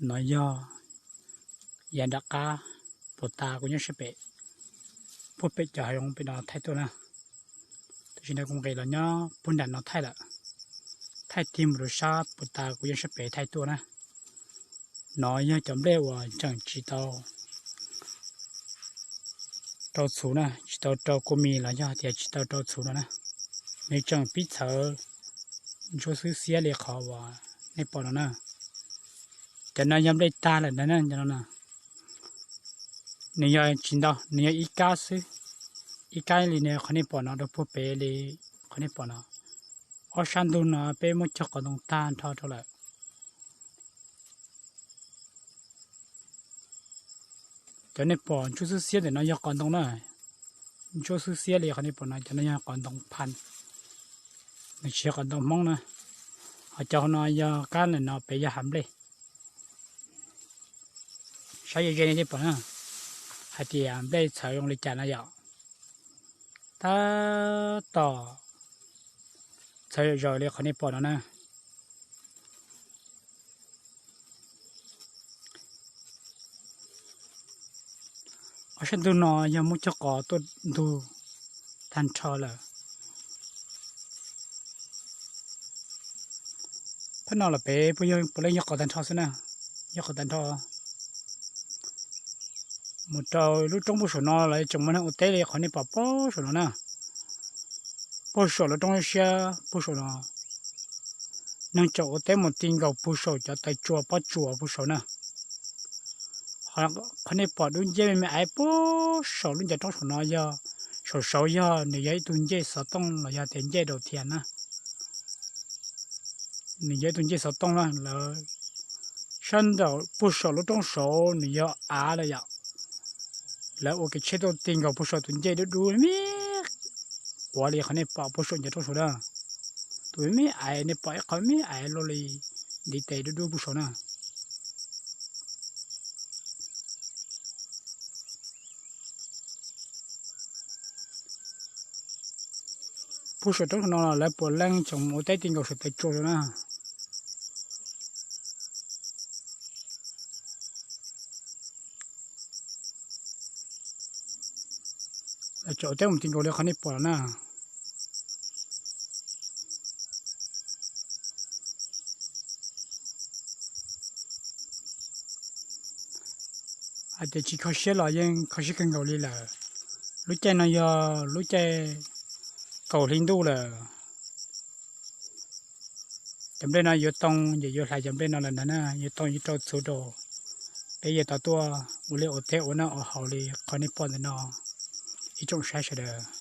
No yog yav nram qab puag ta kuv nyob sab pem, puag pem cov hav zoov pem no thaij tuaj na. Tam sim no kuv nqis los nyob puag nram no thaij lawm, thaij tig mus rau sab puag ta kuv nyob sab pem thaij tuaj na. No yog cov nplej uas tseem tsis tau rau txhuv na, tsis tau rau kua mis los yog tias tsis tau rau txhuv no na. Nws tseem pib txhawv ntsuab xwb xiab li qhov uas nej pom no na. Cov no yog nplej tag lawm ntag na, cov no na. Nws yog tsis ntau, nws yog ib kab xwb, ib kab li qhov nej pom no rau puag pem li qhov nej pom no. Ob sab ntug no peb muab cog qos ntoo tag nrho rau lawm. Cov nej pom ntsuab xwb xiab ntawm no yog qos ntoo na. Ntsuab xwb xiab li qhov nej pom no, cov no yog qos ntoo pha, nws tsis yog qos ntoo Hmoob na. Ho cov no yog kab ntawm no pem yog hav nplej. Saib ze ze nej thiaj pom na, hais tias nplej txhawv zoo li cas na yom. Tab tom txhawv zom zaws li qhov nej pom no na. Ob sab ntug no yog muab cog qos tuaj ntug tag nrho lawm. Phab no los pem puav leej yog qos tag nrho xwb na, yog qos tag nrho. Mus rau lub roob puag saum no los tseem muaj neeg ua teb li qhov nej pom puag saum no na. Puag saum lub roob siab puag saum no, neeg tseem ua teb mus ti nkaus puag saum cov taw tsua pob tsuas puag saum na. Qhov nej pom dub nceb me me aiv puag saum lub ncav roob saum no yog, saum saud yog nws yog ib tug ncej xov tooj los yog tias ncej daus thias na. Nws yog ib tug ncej xov tooj na, lawv sab nraum puag saum lub roob saud nws yog av lawm yom. Lawv ua kev tsheb tuaj ti nkaus puag saum tus ncej dub dub me quav li qhov nej pom puag saum ncav roob saud na. Tus me me aiv nej pom ib qho me me aiv luaj li ntiv tes dub dub puag saud na. Puag saum roob saum no lawv puav leej tseem ua teb ti nkaus saum taw tsua na. Lawv tseem ua teb mus ti nkaus li qhov nej pom no na. Hais tias tsis kho siab los yeej kho siab kawg nkaus li lawm. Lub caij no yog lub caij kaum hli ntuj lawm. Cov nplej no yuav too, ces yuav hlais cov nplej no lawm ntag na, yuav too yuav rau txhuv rau. Peb yuav tau tuaj ua liaj ua teb ua noj ua haus li qhov nej pom ntawm no, ib tsoom saib sawv daws.